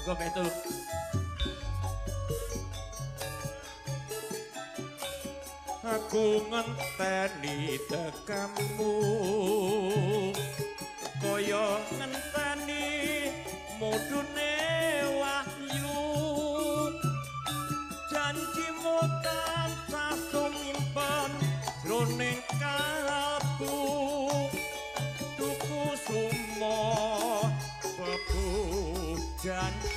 Monggo Betul. Aku ngenteni tekamu kaya ngenteni mudune wahyu, janjimu tansah sumimpen jroning kalbu, tuku sumo bebujanku.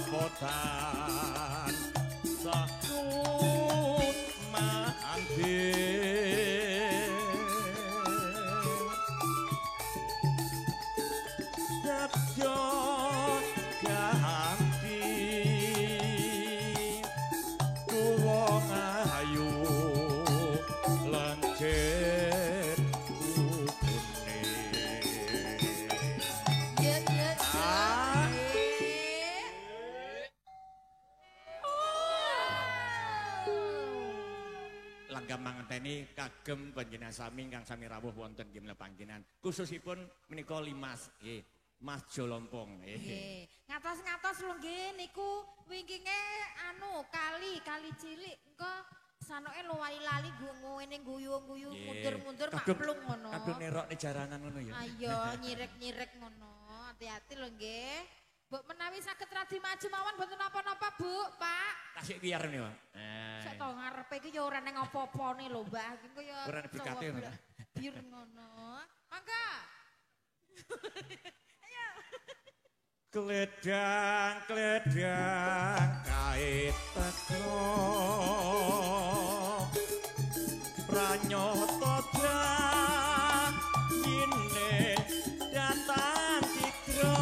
Tetepotan sahun mandi dadyo ganti tuwa ayu lencir kubune. Langgam mangenteni kagem panjenengan sami ingkang sami rawuh wonten ing panggenan. Khususipun menika Limas nggih, Mas Jolompong nggih. Ngatos-ngatos lho nggih niku wingkinge anu kali cilik engko sanoke lali-lali ngene guyu-guyu mundur-mundur makplung ngono. Kadung nerokne jaranan ngono ya. Ayo nyirek-nyirek ngono. Hati-hati lho nggih. Mbok menawi saged radi maju mawon mboten napa-napa Bu, Pak. Tasik biar niku. Sik to ngarepe iki ya ora nang apa-apane lho, Mbah. Iki kok ya ora berkate ngono. Bir ngono. Mangga. Ayo. Kledang-kledang kae teko pranyata dine datan tigra.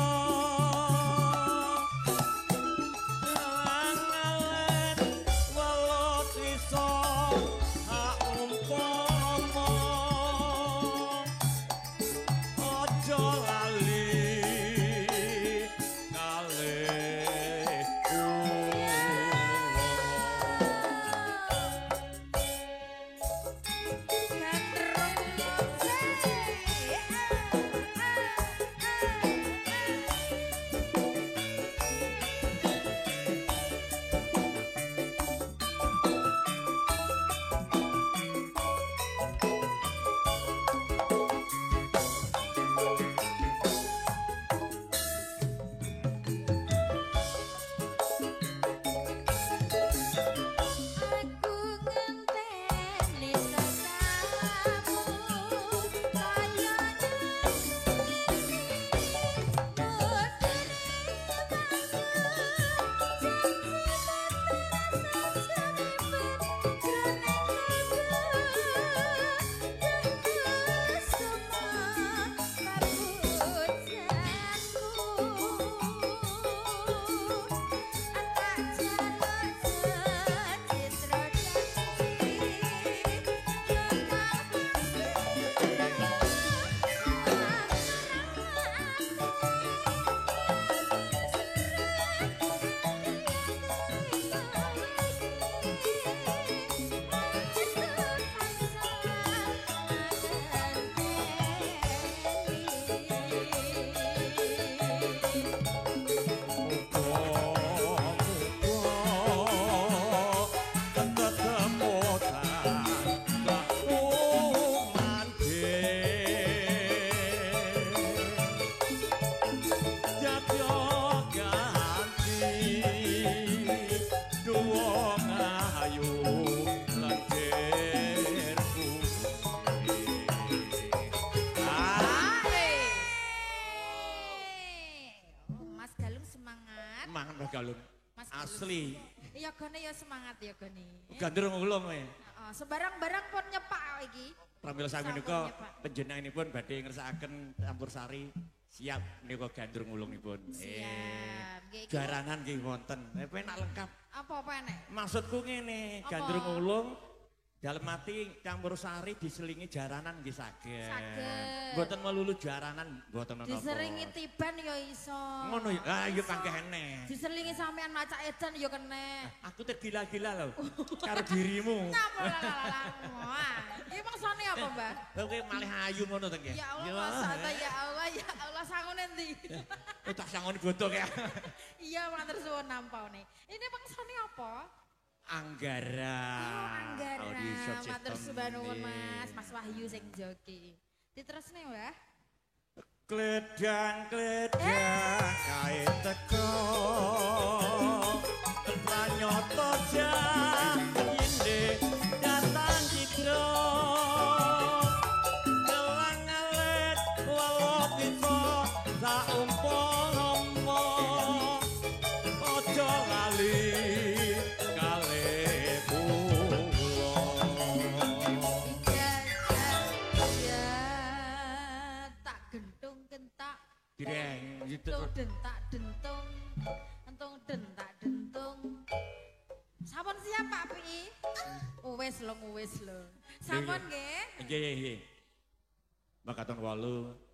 Mas Galung semangat. Semangat Mas Galung. Mas Asli. Iya Yogane ya semangat yogane. Gandrung ulung kowe. Heeh, sembarang barang pun nyepak iki. Pramila sami menika panjenenganipun badhe ngersakaken campur sari siap menika gandrung ulungipun. Siap. Nggih. Jaranan nggih wonten. Penak lengkap. Apa-apa enek? Maksudku ngene, gandrung ulung dalem ati campur sari diselingi jaranan nggih saged. Saged. Mboten melulu jaranan mboten napa. Diselingi tiban ya iso. Ngono ya. Ah ya panggih eneh. Diselingi sampean macak edan ya kene. Aku tergila-gila lho karo dirimu. Napa lalalala. Iki maksane apa, Mbah? Lha kowe malih ayu ngono to nggih. Ya Allah, maksane ya Allah, ya Allah sangune endi? Tak sangone godhong ya. Iya, matur suwun nampane. Ini maksane apa? Anggara. Oh, Anggara. Matur suwun Mas, Mas Wahyu sing joki. Diterusne, Mbah. Kledang-kledang kae teko. Pranyata jayine datang cidra. Kelang alit wawa bisa saumpama. Aja lali Direng, dentung dentak dentung, entung dentak dentung. Sampun siap Pak Pi? Wis lho, wis lho. Sampun nggih? Nggih, nggih. Makaton 8.